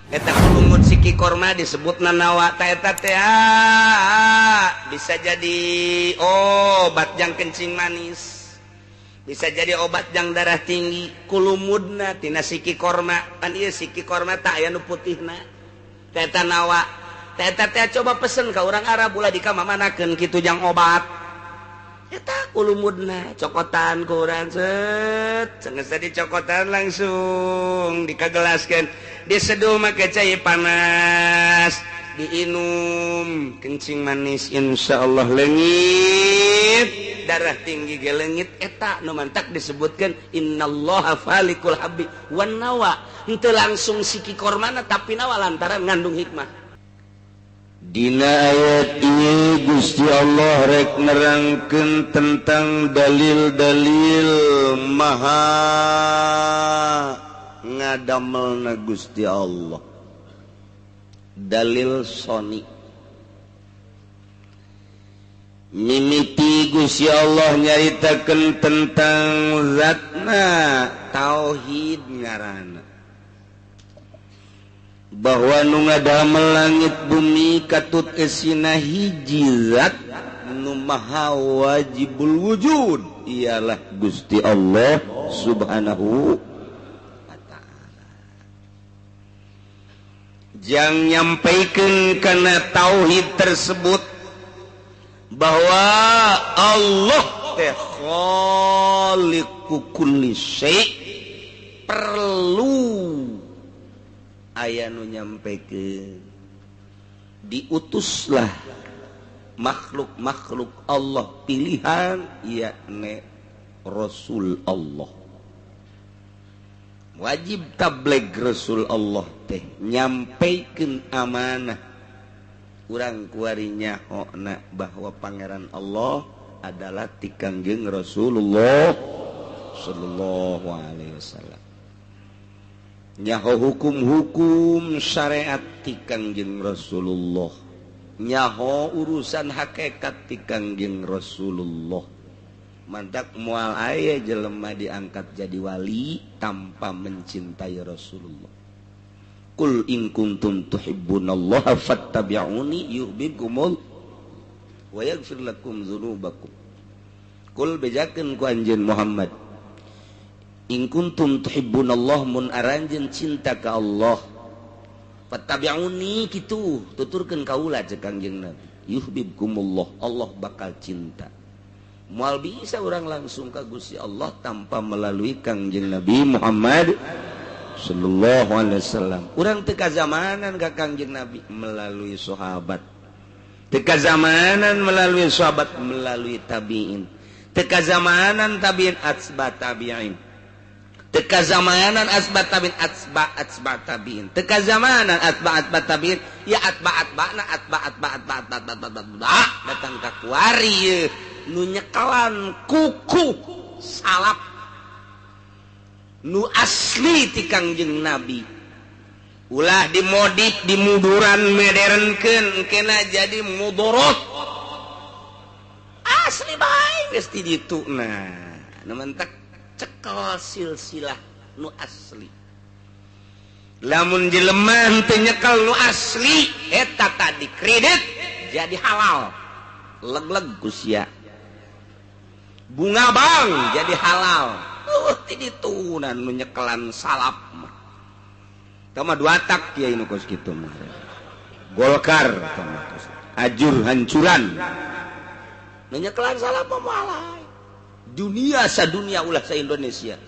Eta kulumud siki korma disebut nawa. Ta eta teh bisa jadi obat jang kencing manis, bisa jadi obat jang darah tinggi. Kulumudna tina siki korma kan. Ieu siki korma tak aya nu putihna. Ta eta nawa. Ta eta teh coba pesen ka urang Arab, ulah dikamamanakeun kitu, jang obat. Eta kulumudna cokotan ku urang, set cengeus dicokotan, langsung dikagelaskeun, diseduh make cai panas, diinum, kencing manis insyaallah leungit, darah tinggi ge leungit. Eta nu mantak disebutkan innallaha faliqul habbi wan nawa. Henteu langsung siki kormana, tapi nawa lantaran ngandung hikmah. Dina ayat ieu Gusti Allah rek nerangkeun tentang dalil-dalil maha ngadamelna Gusti Allah, dalil soni. Mimiti Gusti Allah nyaritakeun tentang zatna, tauhid ngaranna, bahwa nu ngadamel langit bumi katut esina hiji zat nu maha wajibul wujud, ialah Gusti Allah Subhanahu wa Ta'ala. Jang nyampaikan karena tauhid tersebut bahwa Allah teh khaliqu kulli syai', perlu aya nu nyampaikan, diutuslah makhluk-makhluk Allah pilihan, yakni Rasul Allah. Wajib tabligh. Rasul Allah teh nyampaikan amanah urang kuari nyahona bahwa Pangeran Allah adalah ti Kangjeng Rasulullah sallallahu alaihi wasallam, nyaho hukum-hukum syariat ti Kangjeng Rasulullah, nyaho urusan hakikat ti Kangjeng Rasulullah. Mantak moal aya jelema diangkat jadi wali tanpa mencintai Rasulullah. Qul in kuntum tuhibbunallaha fattabi'uni yuhibbukumul wa yaghfir lakum dzunubakum. Qul, bejakeun ku anjeun Muhammad, in kuntum tuhibbunallah, mun aranjeun cinta ka Allah, fattabi'uni, kitu tuturkeun kaula, cek Kangjeng Nabi, yuhibbukumullah, Allah bakal cinta. Moal bisa orang langsung ka Gusti Allah tanpa melalui Kangjeng Nabi Muhammad sallallahu alaihi wasallam. Urang teu kazamanan ka Kangjeng Nabi, melalui sahabat. Teu kazamanan melalui sahabat, melalui tabiin. Teu kazamanan tabiin, atsba tabiin. Teu kazamanan atsba tabiin, atsba atsba tabiin. Teu kazamanan atsba atsba tabiin, ya atba atbana atba atba atba atba atba atba atba datang ka kuari ye nu nyekalan kuku salaf nu asli ti Kangjeng Nabi. Ulah dimodif, dimuduran, modernkeun, kena jadi mudorot. Asli bae geus ti ditu. Nah, nu mentak cekel silsilah nu asli. Lamun jelema henteu nyekel nu asli eta tadi, kredit jadi halal, leg-leg ku sia. Bunga bank jadi halal. Ti ditunan nu nyekelan salaf mah. Tama dua tak kiai nu kos kitu mah. Golkar tama kos. Ajur hancuran. Nu nyekelan salaf mah moal. Dunia sadunia, ulah sa Indonesia.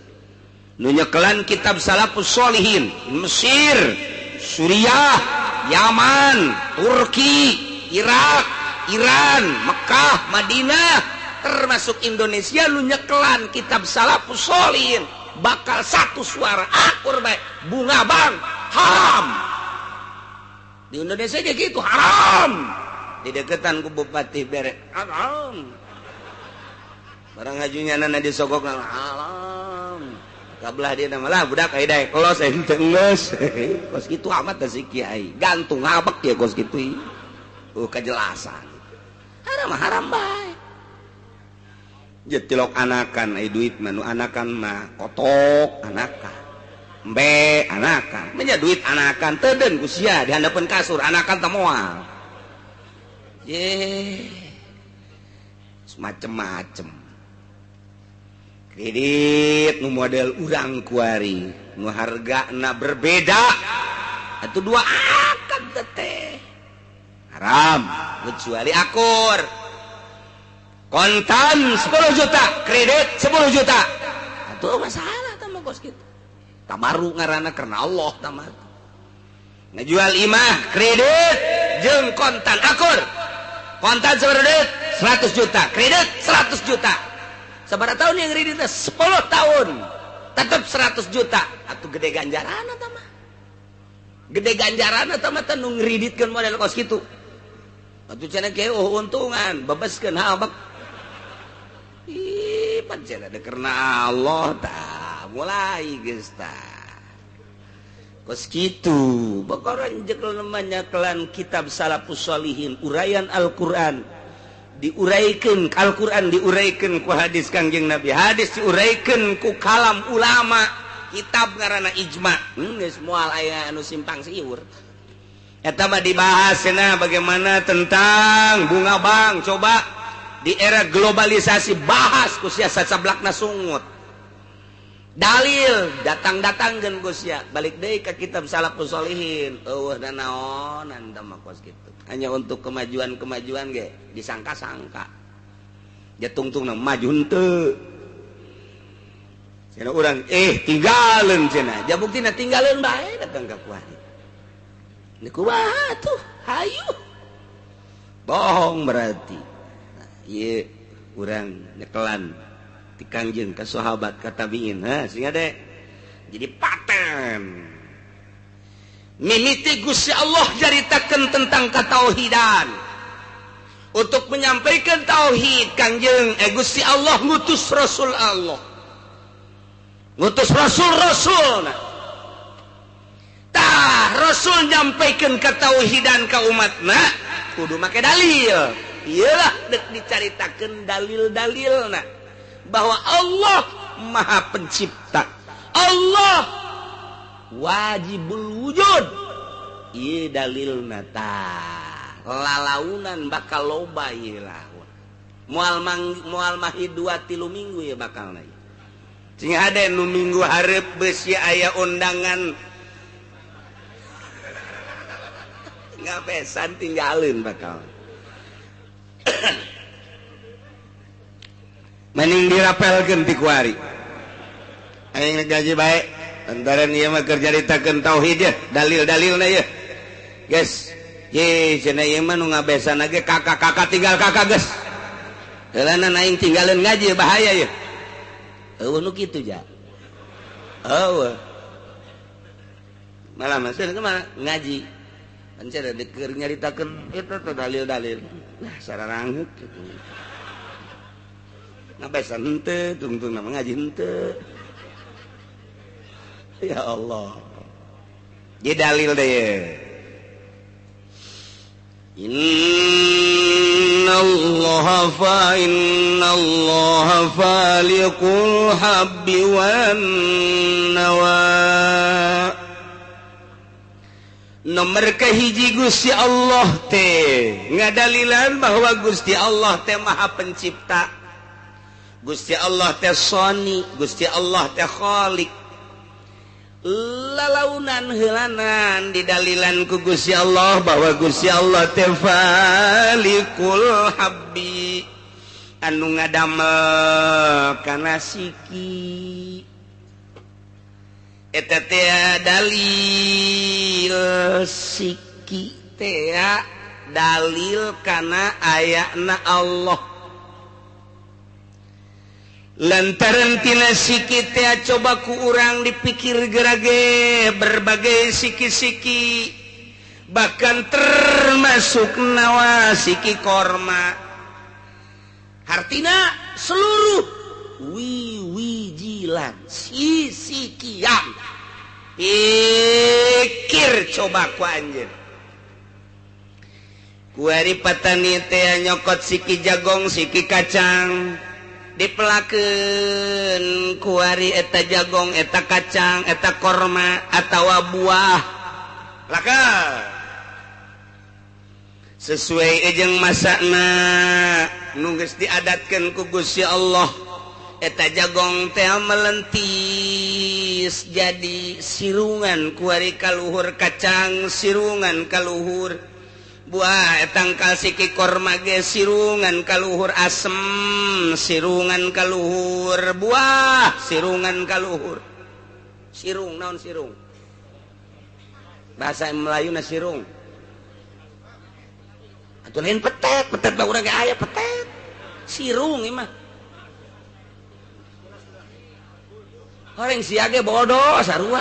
Nu nyekelan kitab salafus solihin Mesir, Suriah, Yaman, Turki, Irak, Iran, Mekah, Madinah, termasuk Indonesia, lu nyekelan kitab salafus solihin bakal satu suara akur baik, bunga bank haram. Di Indonesia aja gitu, haram. Di deketan ku bupati bere haram, barang hajunya nana disogok haram. Kabelah dia nama lah budak ai daek los ente geus kos kitu amat da si kiai gantung ngabek ya kos kitu. Kejelasan haram haram bae. Jetilok anakan ai duit mah, nu anakan mah kotok anakan. Embe anakan, menya duit anakan teden ku sia di handapeun kasur anakan teh moal. Ye. Macem-macem. Kredit nu model urang kuari, nu hargana berbeda. Atuh dua akad teh. Haram kecuali akur. Kontan 10 juta, kredit 10 juta. Atuh masalah tah mah kos kitu. Tamaru ngaranna karena Allah tamar. Ngejual imah kredit jeung kontan akur. Kontan sabaraha duit? 100 juta, kredit 100 juta. Sabaraha tahun yang kreditnya? 10 tahun. Tetep 100 juta. Atuh gede ganjaran eta mah. Gede ganjaran eta mah teh nu ngreditkeun model kos kitu. Atuh cenah ge untungan, bebeskeun habek. Ih, pan cenah de karena Allah tah. Mulai geus tah. Kos kitu, bokoran jekel namanya kelan kitab Salafus Sholihin, uraian Al-Qur'an. Diuraikeun Al-Qur'an diuraikeun ku hadis Kangjeng Nabi, hadis diuraikeun ku kalam ulama, kitab ngaranna ijma. Geus moal aya anu simpang siur. Eta mah dibahas cenah bagaimana tentang bunga bank, coba di era globalisasi bahas ku sia sacablakna sungut. Dalil datang-datangkeun ku sia, balik deui ka kitab Salafus Sholihin. Eueuh nanaonan tah mah kos kitu. Hanya untuk kemajuan-kemajuan ge disangka-sangka. Ja tungtungna maju henteu. Cenah urang tinggalin cenah. Ja buktina tinggalin bae datang ka kuari. Ini kumaha tuh? Hayu. Bohong berarti. Nah, ieu urang nyekelan ti Kangjeng ka sahabat ka tabiin, ha sehingga deh jadi paten. Mimiti Gusti Allah caritakeun tentang katauhidan. Untuk menyampaikan tauhid Kangjeng Gusti Allah ngutus Rasul Allah. Ngutus Rasul-rasul. Nah. Tah Rasul nyampaikan ketauhidan ka umatna kudu make dalil. Iyalah dek dicaritakeun dalil-dalilna bahwa Allah Maha Pencipta, Allah wajibul wujud. Ieu dalilna tah lalaunan bakal loba ieu laun. Moal moal mahi 2-3 minggu ieu bakalna. Sing hade nu minggu hareup beusi aya undangan ngabesan tinggalin bakal. Mending dirapelkeun ti kuari. Aing gaji bae lantaran ieu mah keur caritakeun tauhid ye, dalil-dalilna ye. Geus, ye cenah ieu mah nu ngabesan ge kakak-kakak tinggal kakak geus. Heulana aing tinggalin ngaji bahaya ye. Eueuh nu kitu ja. Eueuh. Malah masih kumaha ngaji. Ancer keur nyaritakeun eta teh dalil-dalil. Nah, sararangeut kitu. Ngabesan henteu, tungtungna mah ngaji henteu. Ya Allah. Jadi dalil deh. Innallaha fa innallaha faliqul habbi wan nawa. Nomor kahiji Gusti Allah teh ngadalilan bahwa Gusti Allah teh Maha Pencipta. Gusti Allah teh Sani, Gusti Allah teh Khalik. Lalaunan heulanan didalilan ku Gusti Allah bahwa Gusti Allah teh Falikul Habbi, anu ngadamel kana siki. Eta teh dalil siki teh dalil kana ayana Allah. Lantaran tina siki teh coba ku urang dipikir gerage berbagai siki-siki, bahkan termasuk nawa siki korma. Hartina seluruh wiwijilan sisikian. Pikir coba ku anjeun. Kuari patani teh nyokot siki jagong, siki kacang. Dipelakeun kuari eta jagong, eta kacang, eta korma atawa buah. Laka sesuai jeung masakna nu geus diadatkeun ku Gusti Allah. Eta jagong teh melentis jadi sirungan kuari kaluhur, kacang sirungan kaluhur, buah tangkal siki korma ge sirungan kaluhur, asem sirungan kaluhur, buah sirungan kaluhur. Sirung naon sirung? Bahasa Melayu na sirung. Atuh lain petet, petet mah urang ge aya petet. Sirung ieu mah. Horeng sia ge bodoh sarua.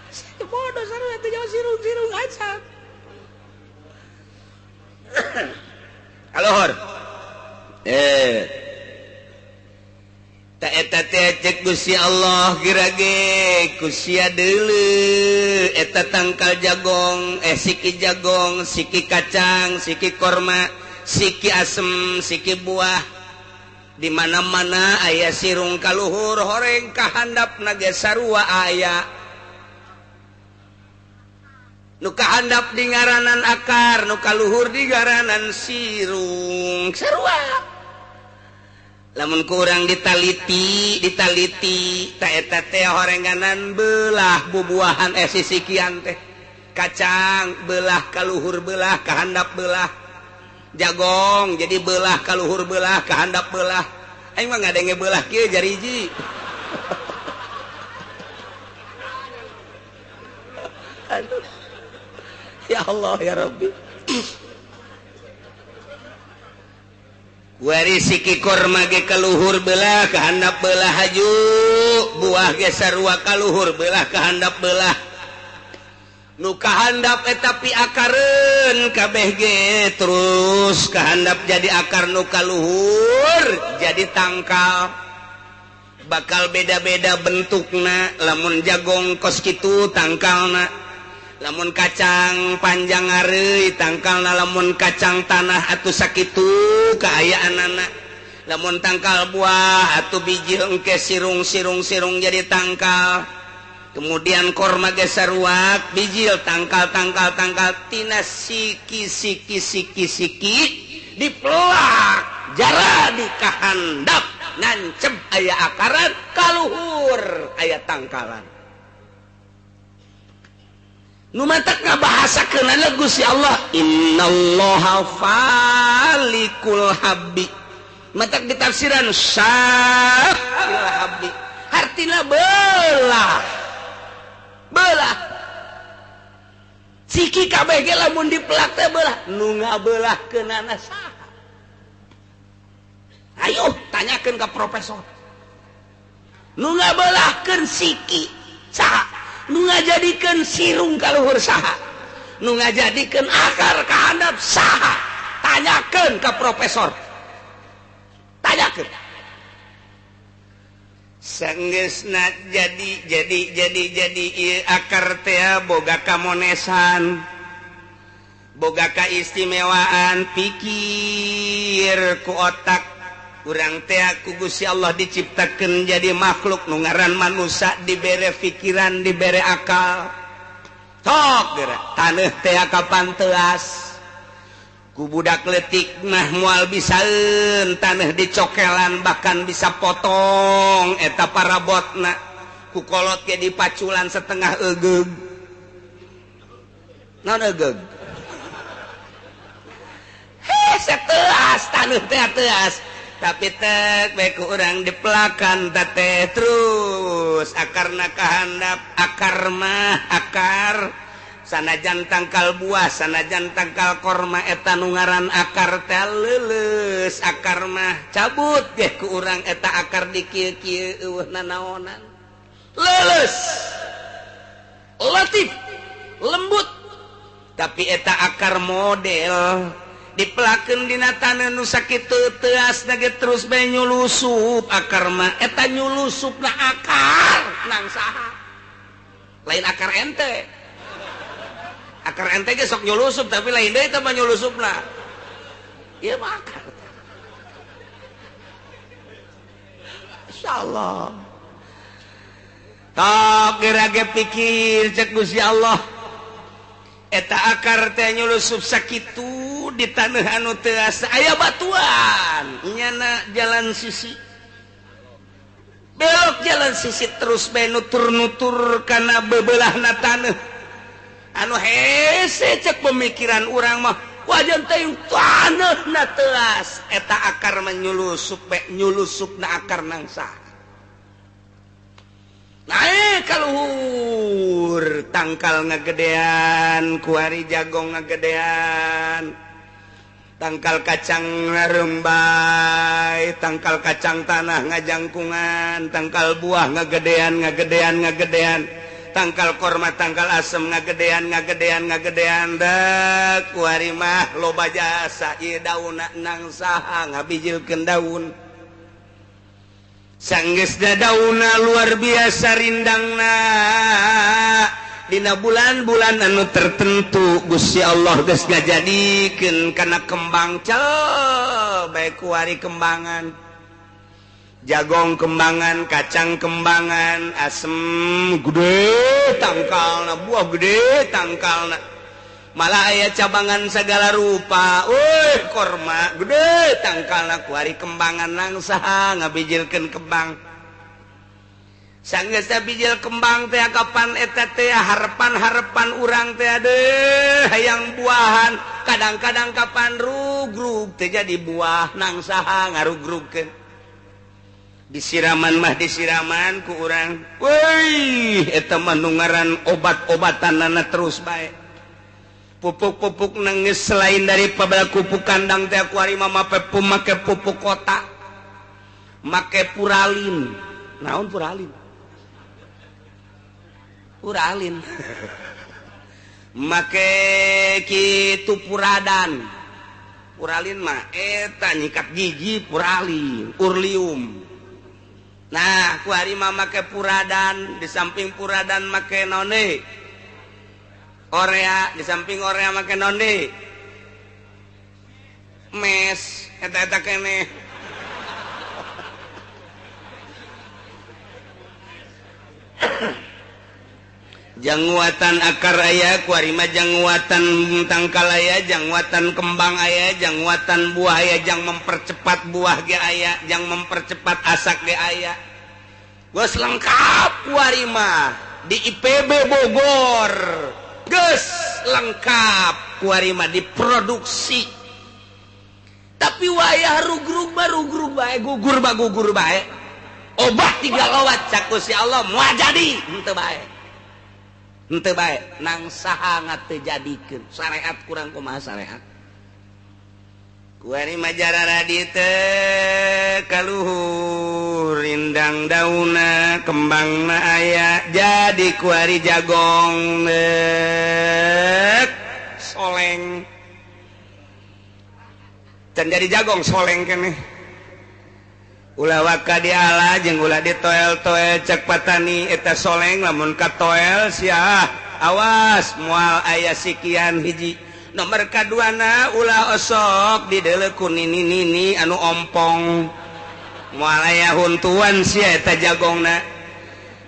Sia bodoh sarua teh jauh sirung-sirung aja. Kaluhur. Ta eta teh cek Gusti Allah gerage ku sia deuleu eta tangkal jagong, siki jagong, siki kacang, siki korma, siki asem, siki buah. Di mana-mana aya sirung kaluhur, horeng kahandapna ge sarua aya. Nu kahandap di ngaranan akar, nu kaluhur di ngaranan sirung sarua. Lamun kurang ditaliti, ditaliti ta eta teh horenganan belah bubuahan sisikian teh. Kacang belah kaluhur belah kahandap belah. Jagong jadi belah kaluhur belah kahandap belah. Aing mah ngadenge belah kieu jariji. Aduh. Ya Allah ya Rabbi. Wari siki korma ge kaluhur belah kahandap belah haju, buah ge sarua kaluhur belah kahandap belah. Nu kahandap eta piakareun kabeh ge terus kahandap jadi akar, nu kaluhur jadi tangkal. Bakal beda-beda bentukna, lamun jagong kos kitu tangkalna. Lamun kacang panjang areuy tangkalna, lamun kacang tanah atuh sakitu kaayaanana, lamun tangkal buah atuh biji engke sirung sirung sirung jadi tangkal. Kemudian korma ge saruak bijil tangkal tangkal tangkal tina siki siki siki siki dipelak jara di kahandap nancep aya akaran kaluhur aya tangkalan. Nu matak ngabahasakeunana Gusti Allah innallaha falikul habbi. Matak ditafsiran syaqil habbi artina belah. Belah. Siki kabeh ge lamun dipelak teh belah. Nu ngabelahkeunana saha? Ayo tanyakeun ka profesor. Nu ngabelahkeun siki saha? Nu ngajadikeun sirung kaluhur saha? Nu ngajadikeun akar kahandap saha? Tanyakeun ka profesor. Tanyakeun. Sanggeusna jadi ieu akar teh boga kamonesan, boga kaistimewaan pikir ku otak. Urang teh ku Gusti Allah diciptakeun jadi makhluk nu ngaran manusia, dibere pikiran, dibere akal. Tok geura taneuh teh kapan teuas. Ku budak leutik mah moal bisaeun taneuh dicokelan bahkan bisa potong eta parabotna. Ku kolot ge dipaculan setengah eugeug. Naon eugeug? Heh, sateuas taneuh teh teuas. Tapi tek bae ku urang dipelakan teh terus akarna kahandap, akar mah akar sanajan tangkal buah sanajan tangkal korma eta nu ngaran akar teh leuleus akar mah cabut ge ku urang eta akar di kieu-kieu eueuh nanaonan leuleus latif lembut tapi eta akar model dipelakeun dina taneuh nu sakitu teuas ge terus bae nyulusup akar mah eta nyulusupna akar nang saha lain akar ente. Akar ente ge sok nyulusup tapi lain deui teh mah nyulusupna ieu mah akar. Masya Allah. Tok geura ge pikir cek Gusti Allah. Eta akar teh nyulusup sakitu di tanah anu teu asa aya batuan. Nyana jalan sisi. Belok jalan sisi terus bae nutur-nutur kana bebelahna taneuh. Anu hese cek pemikiran urang mah wajan teh taneuhna teuas eta akar menyulusup bae nyulusupna akar nangsa. Naik kaluhur tangkal ngagedean kuari jagong ngagedean tangkal kacang ngarembay tangkal kacang tanah ngajangkungan tangkal buah ngagedean ngagedean ngagedean tangkal korma tangkal asem ngagedean ngagedean ngagedean dek kuari mah loba jasa ieu daunna nang saha ngabijilkeun daun sanggeus dauna luar biasa rindangna dina bulan-bulan anu tertentu Gusti Allah geus ngajadikeun kana kembang cel bae kuari kembangan jagong kembangan kacang kembangan asem gede tangkalna buah gede tangkalna malah aya cabangan segala rupa euy korma gede tangkalna kuari kembangan nang saha ngabijilkeun kembang sanggeus bijil kembang teh kapan eta teh harepan-harepan urang teh deuh hayang buahan kadang-kadang kapan rugrug teh jadi buah nang saha ngarugrugkeun disiraman mah disiraman ku urang weuh eta mah nu ngaran obat-obatanana terus bae pupuk-pupuk nangis selain dari pabal pupuk kandang teh kuari mah make pupuk kota make puralin naon puralin puralin make kitu puradan puralin mah eta nyikat gigi puralin urlium nah kuari mah make puradan di samping puradan make none Orea di samping orea make nonde mes eta-eta keneh janguatan akar aya kuari mah janguatan tangkal aya janguatan kembang aya janguatan buah aya jang mempercepat buah ge aya jang mempercepat asak ge aya geus lengkap kuari mah di IPB Bogor geus lengkap kuari mah diproduksi tapi wayah rugrug mah rugrug bae gugur mah gugur bae obat tiga lawat cak Gusti Allah moal jadi henteu bae henteu bae nang saha ngateu jadikeun syariat kurang kumaha syariat kuari mah jarara di teh kaluhur rindang dauna kembangna aya jadi kuari jagong soleng can jadi jagong soleng keneh ulah waka di ala jeung ulah di toel-toel cek patani eta soleng lamun ka toel sia awas moal aya sikian hiji nomor kaduana ulah osok dideuleu ku nini-nini anu ompong moal aya huntuan sia eta jagongna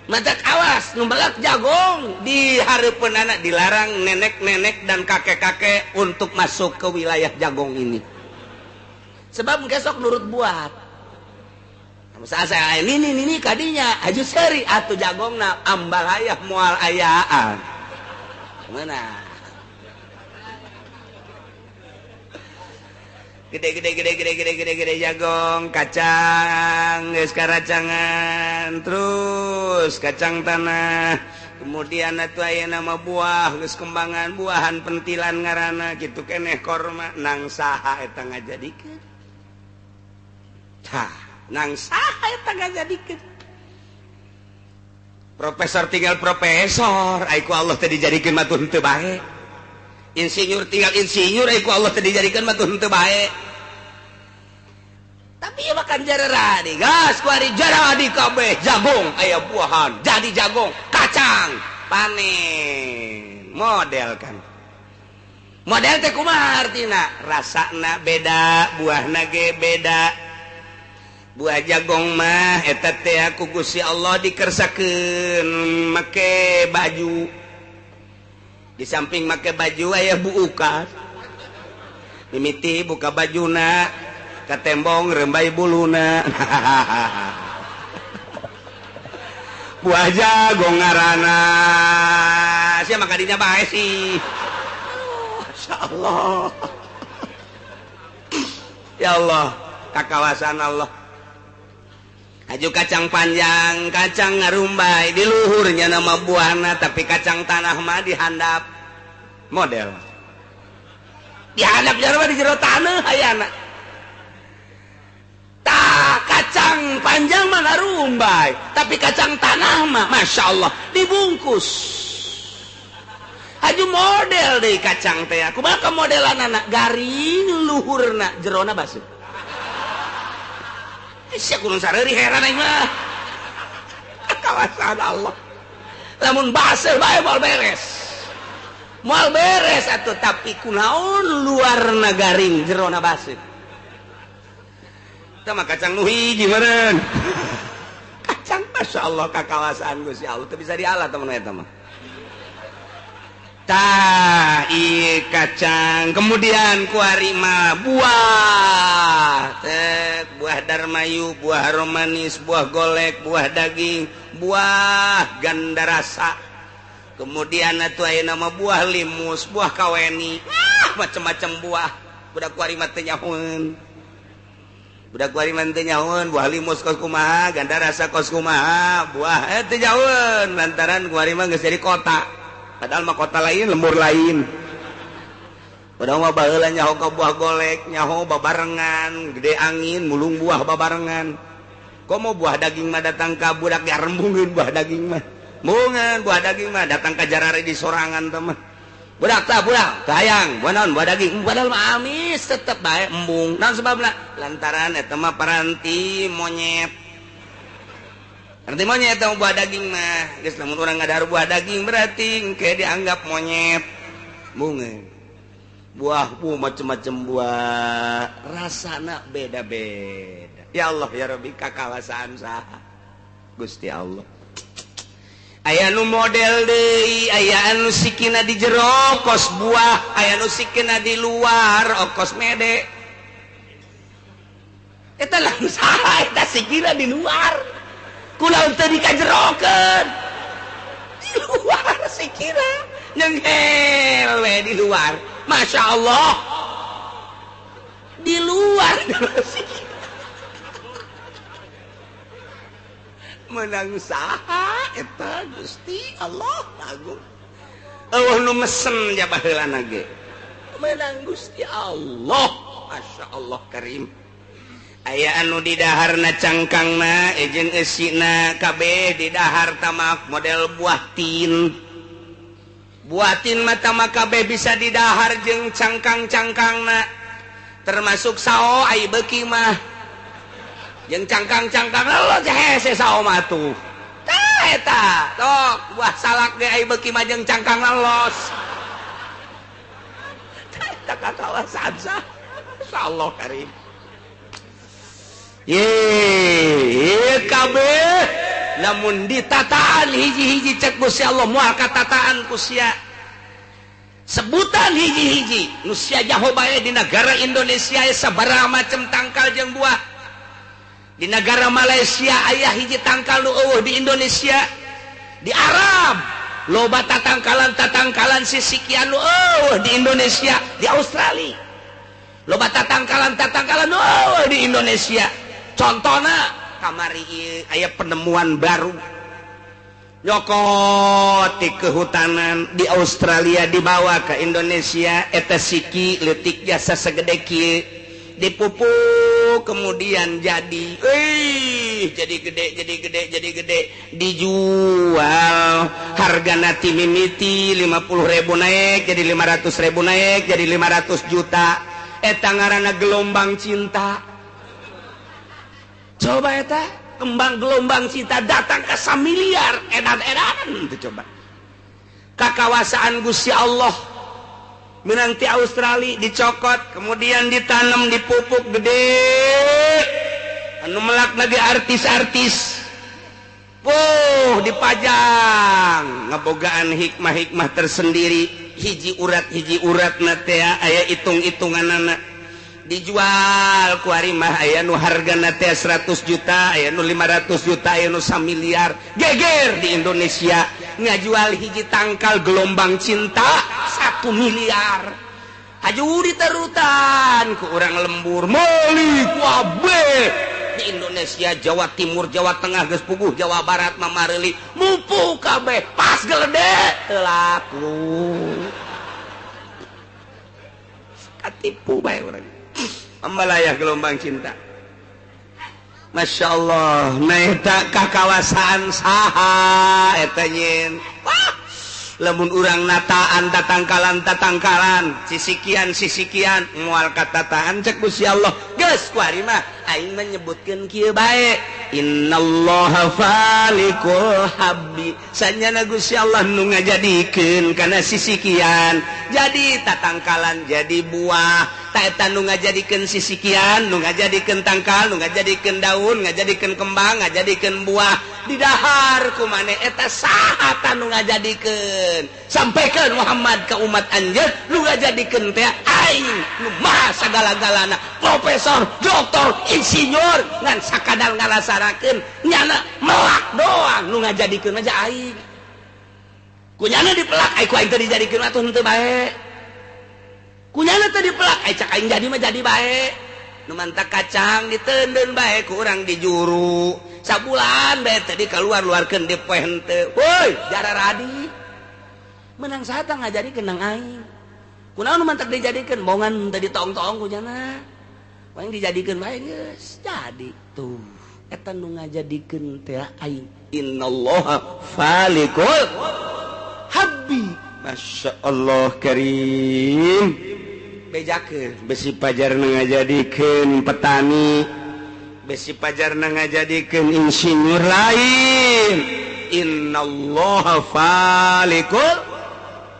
matak awas nu melak jagong di hareupeun anak dilarang nenek-nenek dan kakek-kakek untuk masuk ke wilayah jagong ini sebab besok nurut buat saya ini ini kadinya aju seri atuh jagongna ambal ayah moal ayaan mana gede gede gede gede gede gede gede jagong kacang geus karacangan terus kacang tanah kemudian atuh aya nama buah geus kembangan buahan pentilan ngaranna kitu keneh korma nang saha eta ngajadikeun tah nang saha eta ngajadikeun profesor tinggal profesor ai ku Allah teh dijadikeun mah teu bae insinyur tinggal insinyur ai ku Allah teh dijadikeun mah teu bae tapi ieu makan jararadi gas kuari jaradi kabeh jagung aya buahan jadi jagung kacang panen model kan model teh kumaha artina rasana beda buahna ge beda. Buah jagong mah eta teh ku Gusti Allah dikersakeun make baju. Di samping make baju aya buukan. Mimiti buka bajuna ka tembong rembai buluna. Buah jagong ngaranna. Sia mah kadinya bae sih. Masya Allah. Ya Allah, kakawasan Allah. Aju kacang panjang, kacang ngarumbai di luhurnya nama buahna, tapi kacang tanah mah dihandap model. Dihandap jero di jero taneuh ayana. Tah, kacang panjang mah ngarumbai, tapi kacang tanah mah Masya Allah dibungkus. Aju model deui kacang teh. Kumaha modelanana garing luhurna jerona baseuh. Sia kudu sareuri heran aing mah. Kawasan Allah. Lamun baseuh bae moal beres. Moal beres atuh tapi kunaon luarna garing jerona baseuh. Tah mah kacang nu hiji meureun. Kacang Masya Allah kakawasan Gusti Allah teu bisa dialah temen eta mah. Tah ieu kacang kemudian kuari mah buah tek buah darmayu, buah romanis, buah golek, buah daging, buah gandarasa. Kemudian atuh aya nama buah limus, buah kaweni, macam-macam buah. Budak kuari mah teu nyahoeun. Budak kuari mah teu nyahoeun, buah limus kos kumaha, gandarasa kos kumaha, buah teu nyahoeun lantaran kuari mah geus jadi kota. Padahal mah kota lain, lembur lain. Padahal mah baheula nyaho ka buah golek, nyaho babarengan, gede angin, mulung buah babarengan. Komo buah daging mah datang ka budak garembungeun buah daging mah. Mungan buah daging mah datang ka jarare di sorangan teh mah. Budak tah budak, hayang, buah naon buah daging, padahal mah amis tetep bae embung. Naon sebabna? Lantaran eta mah paranti monyet. Nanti monyet teh buah daging mah, geus lamun urang ngadahar buah daging berarti engke dianggap monyet. Bunga. Buah bu macem-macem buah, rasana beda-beda. Ya Allah ya Rabbi kakawasaan saha? Gusti Allah. Aya nu model deui, aya anu sikina di jero kos buah, aya nu sikina di luar okos mede. Eta lamun saha eta sikina di luar. Kula teu dikajerokeun. Di luar sikira nyenghel we di luar. Masya Allah. Di luar sikira. Menang saha eta Gusti Allah agung. Eueuh nu mesen ja baheulana ge. Menang Gusti Allah. Masya Allah karim. Aya anu didaharna cangkangna jeung eusina kabeh didahar tamak model buah tin. Buah tin mah tamak kabeh bisa didahar jeung cangkang-cangkangna. Termasuk sao ai beuki mah. Jeung cangkang-cangkangna lo hese sao mah tuh. Tah eta, tok buah salak ge ai beuki mah jeung cangkangna los. Tah eta kakawasan sah. Insyaallah karim. Ye kabeh lamun ditataan hiji-hiji cek Gusti Allah moal katataan ku sia. Sebutan hiji-hiji nu sia jaho bae di negara Indonesia aya sabaraha macem tangkal jeung buah. Di negara Malaysia aya hiji tangkal nu eueuh di Indonesia. Di Arab loba tatangkalan-tatangkalan sisikian nu eueuh di Indonesia. Di Australia loba tatangkalan-tatangkalan nu eueuh di Indonesia. Contohna kamari aya penemuan baru nyokot di kehutanan di Australia dibawa ke Indonesia eta siki leutik jasa segede kieu dipupuk kemudian jadi jadi gede jadi gede jadi gede dijual hargana ti mimiti 50.000 naik jadi 500.000 naik jadi 500 juta eta ngaranna gelombang cinta. Coba eta kembang gelombang cinta datang ke samiliar edan-edan itu coba. Kakawasaan Gusti Allah menanti Australia dicokot kemudian ditanam dipupuk gede Anu melak lagi artis-artis. Puh dipajang ngebogaan hikmah-hikmah tersendiri. Hiji urat na teh aya hitung-hitunganana. Dijual ku ari mah aya nu hargana teh 100 juta, aya nu 500 juta, aya nu 1 miliar. Geger di Indonesia ngajual hiji tangkal gelombang cinta 1 miliar. Haju diterutan ku urang lembur meuli ku kabeh di Indonesia, Jawa Timur, Jawa Tengah geus puguh, Jawa Barat mah mareuli mupu kabeh pas geledek teu laku. Katipu bae urang. Ambalayah gelombang cinta. Masya Allah, nah eta kakawasaan saha eta nyin. Wah, lamun urang nataan tatangkalan tatangkalan, sisikian sisikian moal katataan cek Gusti Allah. Geus ku ari mah aing mah nyebutkeun kieu bae. Innallaha falikul habbi. Sanyana Gusti Allah nu ngajadikeun kana sisikian jadi tatangkalan jadi buah. Ta eta nu ngajadikeun sisikian, nu ngajadikeun tangkal, nu ngajadikeun daun, ngajadikeun kembang, ngajadikeun buah didahar ku maneh eta saha ta nu ngajadikeun. Sampaikan Muhammad ka umat anjeun nu ngajadikeun teh aing nu maha sagala-galana, profesor, doktor, insinyur ngan sakadar ngalasarakeun nyana melak doang nu ngajadikeun aja aing. Kunyana dipelak ai ku aing teh dijadikeun atuh henteu bae. Kunyana teh dipelak ai cak aing jadi mah jadi bae. Nu mantak kacang diteundeun bae ku urang di juru. Sabulan bae teh dikaluar-luarkeun di poe henteu. Woi, jara radi. Menang saha tah ngajadikeun nang aing. Kunaon nu mantak dijadikeun bongan teh ditong-tong kunyana. Paling dijadikeun bae geus jadi tuh. Eta nu ngajadikeun teh aing. Innallaha falikul habbi. Masya Allah karim. Bejakeun besi pajar ngajadikeun petani, besi pajar ngajadikeun insinyur lain. Innallaha falikul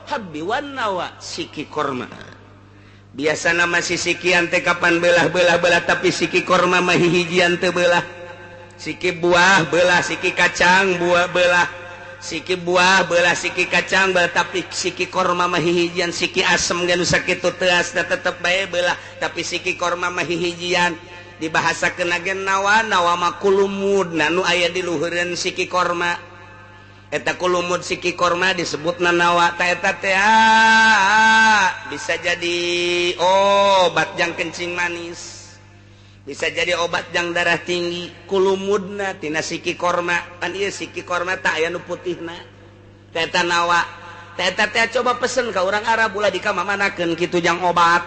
habbi wan nawa siki korma. Biasa nama sisikian teh kapan belah-belah-belah, tapi siki korma mah hihijian teu belah. Siki buah belah, siki kacang buah belah, siki buah belah, siki kacang belah, tapi siki korma mah hihijian. Siki asem ge nu sakitu teuasna tetep bae belah, tapi siki korma mah hihijian. Dibahasakeun ge nawa, nawa mah kulumud nu aya di luhureun siki korma. Eta kulumud siki korma disebutna nawa. Ta eta teh bisa jadi obat jang kencing manis, bisa jadi obat jang darah tinggi. Kulumudna tina siki korma. Pan ieu siki korma tak aya nu putihna. Ta eta nawa. Ta eta teh coba pesen ka urang Arab ulah dikamamanakeun kitu jang obat.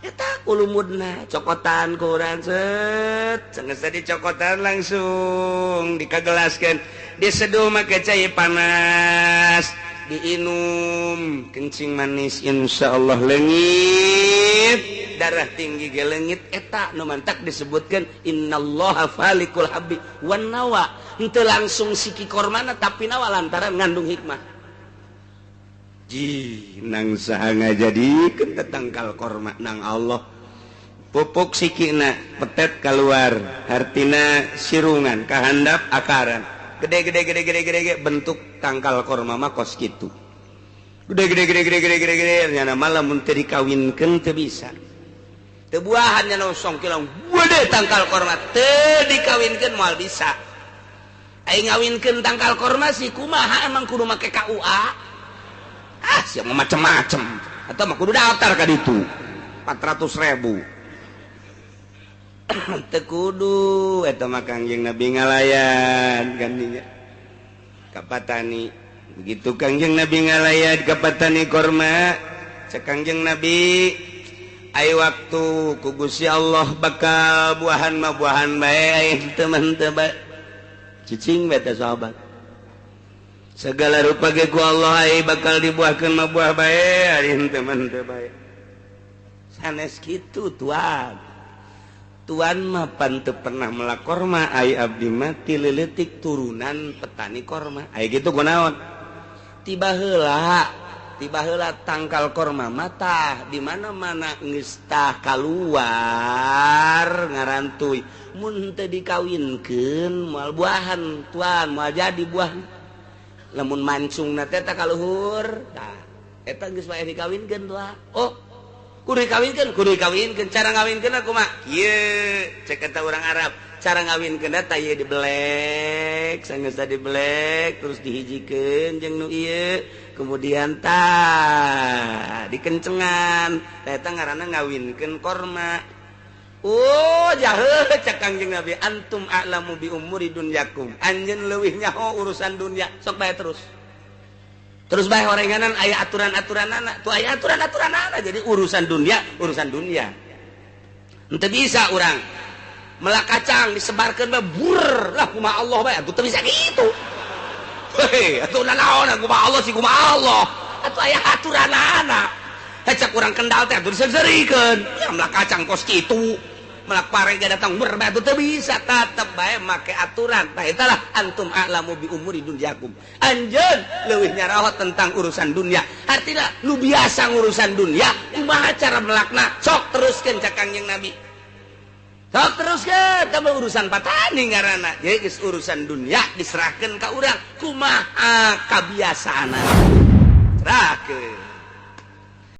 Eta kulumudna cokotan ku urang set, sanggeus dicokotan langsung dikagelaskeun, diseduh make cai panas, diinum kencing manis insyaallah leungit, darah tinggi ge leungit. Eta nu mantak disebutkeun innallaha falikul habbi wan nawa. Henteu langsung siki kormana tapi nawa lantaran ngandung hikmah. Ji nang saha ngajadikeun tetangkal korma nang Allah. Pupuk sikina petet keluar, hartina sirungan kahandap akaran. Gede gede gede gede gede gede bentuk tangkal korma mah kos kitu. Gede gede gede gede gede gede gede nyana malah mun teu dikawinkeun teu bisa. Teu buahan nyana songkilang gede tangkal korma teu dikawinkeun moal bisa. Ai ngawinkeun tangkal korma sih kumaha emang kudu make KUA? Ah, siapa macem-macem atau mah kudu daftar ka ditu 400.000. Teu kudu eta mah Kangjeng Nabi ngalayan gantinya ka patani. Begitu Kangjeng Nabi ngalayan ka patani korma, cek Kangjeng Nabi ai waktu ku Gusti Allah bakal buahan mah buahan bae, ai teu mah teu bae. Cicing bae teh sahabat. Segala rupa ge ku Allah ai bakal dibuahkeun mah buah bae, ari henteu mah henteu bae. Sanes kitu tuan. Tuan mah pan teu pernah melak korma, ai abdi mah ti leutik turunan petani korma. Ai kitu kunaon? Tiba heula Ti baheula tangkal korma mata di mana-mana geus tah kaluar ngarantuy. Mun teu dikawinkeun moal buahan, tuan, moal jadi buah. Lamun mancungna teh ka luhur, tah eta geus wae dikawinkeun tuh. Oh, kudu dikawinkeun, kudu dikawinkeun. Cara ngawinkeun kumaha? Kieu cek eta urang Arab. Cara ngawinkeun teh ieu dibelek, sanggeus dibelek terus dihijikeun jeung nu ieu, kemudian tah dikencengan. Tah eta ngaranna ngawinkeun korma. Oh, jahe cek Kangjeng Nabi, antum a'lamu bi umuri dunyakum. Anjeun leuwih nyaho urusan dunia, sok bae terus. Terus bae orenganan aya aturan-aturanana, tuh aya aturan-aturanana. Jadi urusan dunia, urusan dunia. Henteu bisa urang melak kacang disebarkeun bae bur lah, kumaha Allah bae, atuh teu bisa kitu. Hei, atuh nanaon kumaha Allah sih, kumaha Allah. Atuh aya aturanana. Cek urang Kendal teh atuh diseurikeun. Ya melak kacang kos kitu. Melak pare ge datang ber bae atuh teu bisa, tetep bae make aturan. Tah eta lah antum a'lamu bi umuri dunyakum. Anjeun leuwih nyaraho tentang urusan dunia. Artina nu biasa ngurusan dunia, kumaha cara melakna? Sok teruskeun cek Kangjeng Nabi. Sok teruskeun, eta mah urusan patani ngaranna. Jadi geus urusan dunia diserahkeun ka urang, kumaha kabiasaanna. Serahkeun.